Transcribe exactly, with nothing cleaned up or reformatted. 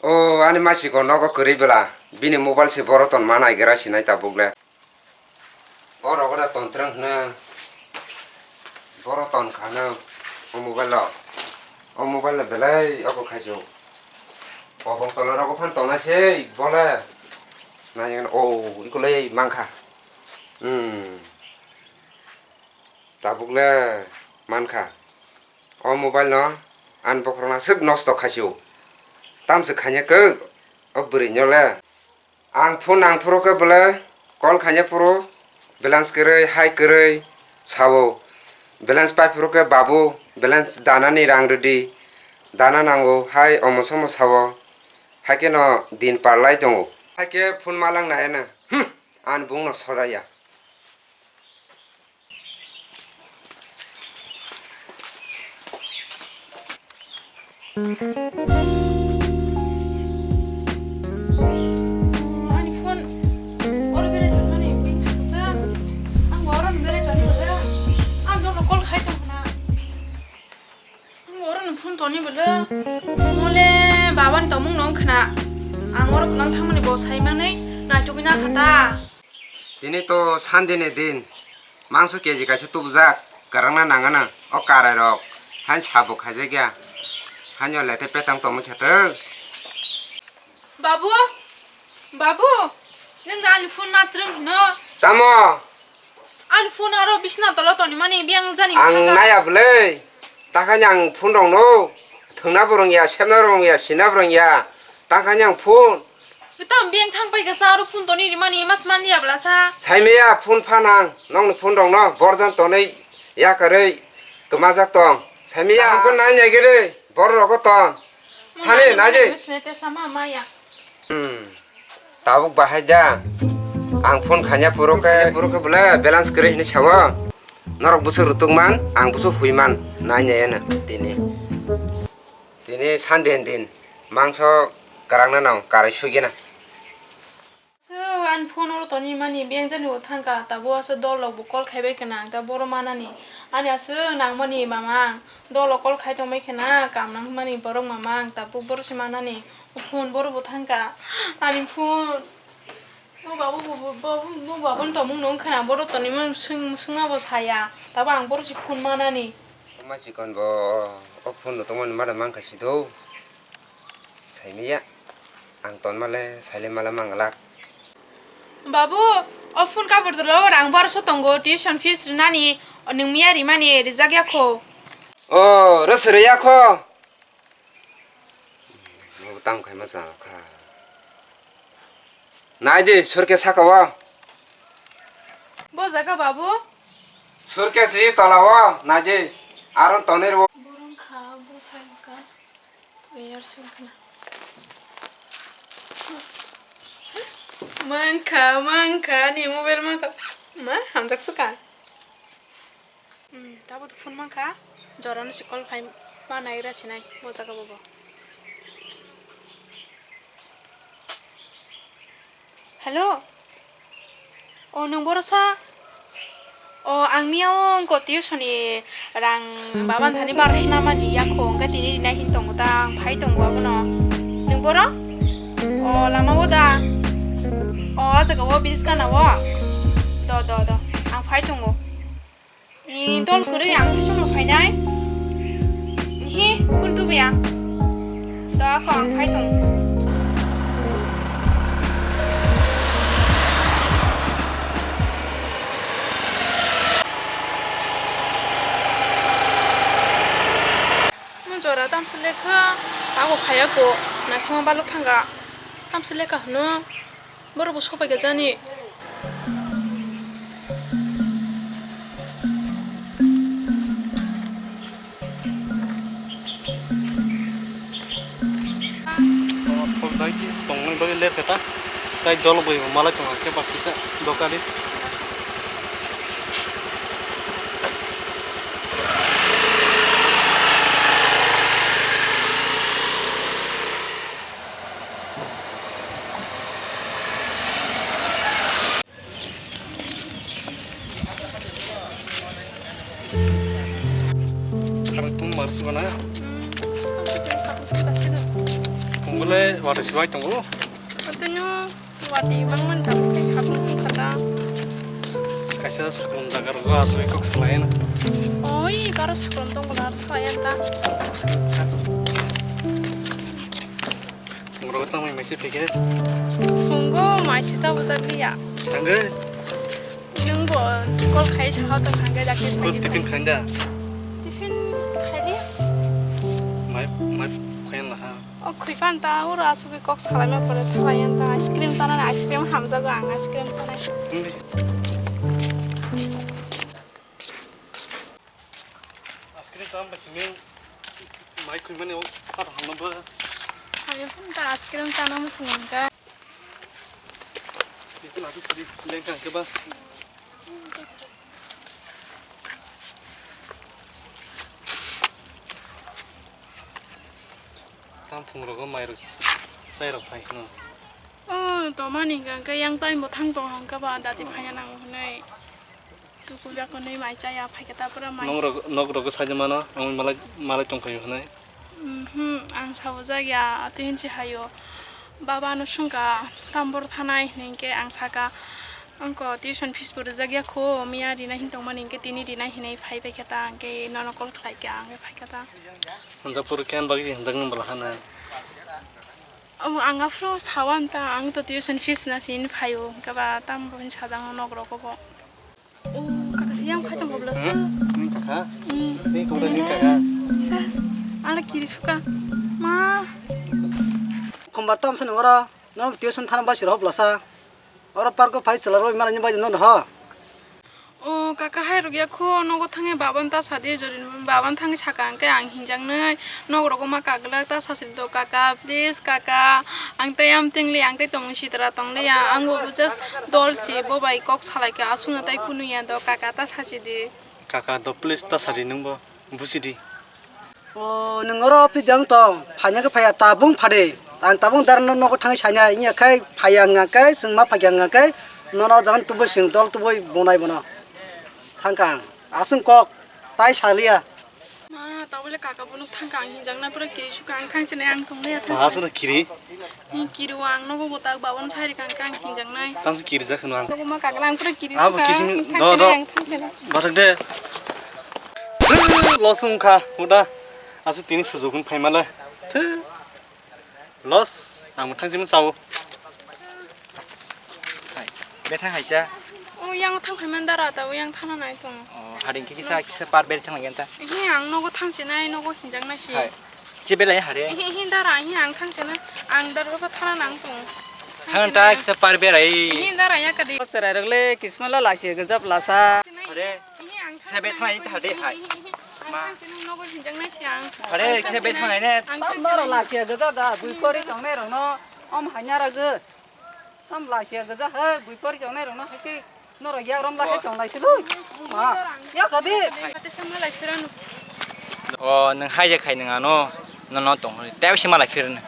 O ani machiko nogo kwrwi bwla, bini mobile se boro ton ma naigra sinai tabuk le. O rogo da ton twrwng hwno, boro ton kha hwno o mobile o. O mobile no belai oko khaisio. O bong tola rogo phan tona se bole. Na yang o ikulei mangkha. Hmm. Tabuk le mankha. O mobile no ani bokhorok no swk nosto khaisio. Tamswk khaina kwk o bwrwi no le. Ang phone nang phuru khe bwle call khaina phuru balance kwrwi, hai kwrwi sao. Balance pai phuru khe, "Babu, balance danani rang rwdi, dana nango," hai omo somo sao. Hai khe no din parlai tongo. Hai khe phone malang nai na. Hmm, ani bung no sora ya. Ani phone oro berai tongmani, bini thangsa. Ang bo oro ni berai tongmani, ang dono call khai tongkha na. Ang bo oro ni phone toni bwle. Mole baba ni tongmung no wngkha na. Ang oro kwlang thangmani bo saimanwi naitugwi nakha ta. Tini to Sunday ni din, mangso K G kaisa tubujak, kwrwngna nangana, o karai rok, hain sabo khaijakya, haino lete petang tongma kheto. Babu, babu, nwng ani phone na twrwng hino? Tamo? Ani phone aro bisna tolo tonimani biyang jani ang khaka. Naya bwlai, takhani ang phone rok no, thwngna bo rwngya, sepna bo rwngya, sina bo rwngya, takhani ang phone. Tamo biyang thang pai kasa aro phone toni rimani mas man liya bwla sa. Saimaya phone phanang nokni phone rokno borjan tonwi yakarwi kwmajak tong. Saimaya ang phone nai nai gede borok rogo ton. Thani naji. Sene te sama maya. Hmm. Tabuk bahai da. Ang phone khanya puro ke, puro ke bwle balance kwrwi hinwi sawo. Norok busu rutuk man, ang busu hui man. Nai nai na tini. Tini Sunday ni din, mangso kwrangna nang, karai sugina. So, ani phone oro toni mani, beng jani bo thangka, tabo asa dol rok bo call khaibai kana, ta boro manani. Ani asa nangmani mamang, dol rok call khai tongbai kana, kam nang mani borok mamang, tabo boro se manani. Phone boro bo thangka, ani phone. Mo babu bo, bo, bo, mo babu ni tongmung nung khana, boro toni mung swng, swngma bo saya, tabo ang boro se phone manani. Ma chikon bo, o phone no tongmani mada mangkha si do. Saimaya, ang tonmale saile mala manglak. Babu, o phone kabur dolo rang barso tongo, tuition fees rinani, o nwng miya rimani rijak yakho. O, rwswrwi yakho. Mo tam khaima chang kha. Naidi, surke saka o. Bo jaga babu? Surke si tola o, naidi. Aron tonir o. Borong kha, bo sai ka. Yar sung khna. Mangkha, mangkha, ni mobile mangkha. Ma, hamjak suka. Hmm, tabo to phone mangkha. Jorano si call phai ma naigra sinai, bo jaga bobo. Hello? O, nwng boro sa? O, ang miya o wngkha tuition ni rang baba ni thani barosona mani yakho, hwnkhe tini rinai hin tongo ta, ang phai tongo abono. Nwng boro? O, lama o da? O, ah jaga o bridge gana o? Do, do, do. Ang phai tongo. Ni dol kwrwi ang saichung no phainai. Hi, kun tubuya. Da ko ang phai tong. Mo jora tamsa lekha, ako khaya ko, naisingma balok thanga. Tamsa lekha hwno. Borok bo sopai kha jani. Tongnai bagwi ler khe ta. Tai dol bwi bo malai tongo khe bak kisa dokani. Khara tum mar suka na? Hmm, ang sih kaya satu sih kasih na. Bole watwi sibai tongo. Atwino watwi mangman tabuk khe satung wngkha da. Kaisa saklum jaga rogo aswk kok salaina. Oi, karo saklum tong bola salai ta. Ngoro tangwi mese phike. Phungo maisi sabo jakliya. Tangwi. Nwng bo call khai saha tong hangke jakhe Kut tiffin khainda. Tiffin khaidi. Mai, mai khayan laha. O khwi phan ta oro asugwi kok salaima pore thalai yan ta ice cream chanani, ice cream hamjak ang ice cream chanai. Hindi. Ice cream chana bai simi mai khwi mani o phat hamno bo. Hai phan ta ice cream chana mo simi ka. Itu lagi sidi lengkang ke ba. Tam phung rogo mai rok sai rok phai khno. Oh, to mani hingka hingke yang time bo thang tong hingka ba dati phaiya nang hinui. Tuku ya konui mai chaya phai khe ta pura mai. Nok rok, nok rok sai mano, ang malai, malai tong phai hinui. Mhm, ang sabo jak ya, ati hinsi hayo. Baba no sungka, tambor thanai hinui hingke ang saka. Angko tuition fees bo rijak ya kho, miya rina hin tong mani hingke tini rina hinui phai pai khe ta, hingke nono call khlai khe ang phai khe ta. Hanjak puru ken bagwi hanjak nung bwla hana. Omo ang aphuru sawan ta, ang to tuition fees na sin phaio, hwnkhe ba tam bo hin sajak nok rogo bo. O kaka se yang khai tong bwla se. Hmm? Nini kaka? Hmm. Nini kaka, nini kaka. Sas, ala kiri suka. Ma. Khumbar tam se nungora, no tuition thana basi roh bwla sa. Oro park o phai chwla roi malai ni bai no ho. O kaka, hai rwgya kho, nogo thangwi baban ta sadi, jori baban thangwi saka hwnkhe ang hinjaknai, nok rogo ma kaglak ta sasi do kaka, please kaka, ang tei am tingli, ang tei tongmung sitra tongliya, ang bo just dol si, bo bai kok salaikha, aswkno tai kunuya do kaka, ta sasi di. Kaka do please ta sadi nwng bo, busi di. O, nwng oro twi dang tong, phaina khe phaiya, tabung phade. Ang tabung dar no nogo thangwi saina, wngya khai phaiya wngya khai, chwng ma phaikya wngya khai, nono o jaga tubui chwng dol tubui bunai bono. Thangkha ang, aswng kok, tai saliya. Ma, tabole kaka bono thangkha ang hinjakna pura kiri suka ang thangsinai ang tongliya thangsinai. Aswk kiri. Ni kiri o ang nogo bwtak babon sari kang kang hinjaknai. Tamsi kiri jak kheno ang. Nogo ma kagla ang pura kiri suka. Abo kisimi do do. Bathak de. Loss wngkha huda. Asu tini sujukun phaimale. Loss ang thangsi mun sao. Bethang haisa. O yang thang phaiman dara ta o yang thana nai tong. O hading kisa kisa par ber thang gen ta. He ang nogo thangsinai nogo hinjaknai si. Hai. Chibelai hare. Hi, hi, dara, hi, ang thangsinai. Ang dara ba thana nang tong. Thang ta kisa par berai. Hi, dara, ya kadi. Cherai rok le kisma la laisi gajab lasa. Hare. Hi, ang thangsinai. Sabe thai ta de hai. Hi, hi, hi. Ma. Ang thangsinai, nogo hinjaknai si ang. Hare, kisa be thang ne. Ang thangsinai. Noro laisi gajab da, bui kori tongnai rok no. Om hanya ra ge. Tam laisiya gajak hai, bui pori tongnai rok no hai khe norok yak rom lai hai tong lai silo. Ma, ya kadi. Ate sama lai phirano. O, nwng hai je khai nwng ano, no, no tong hori. Tei se malai phirno.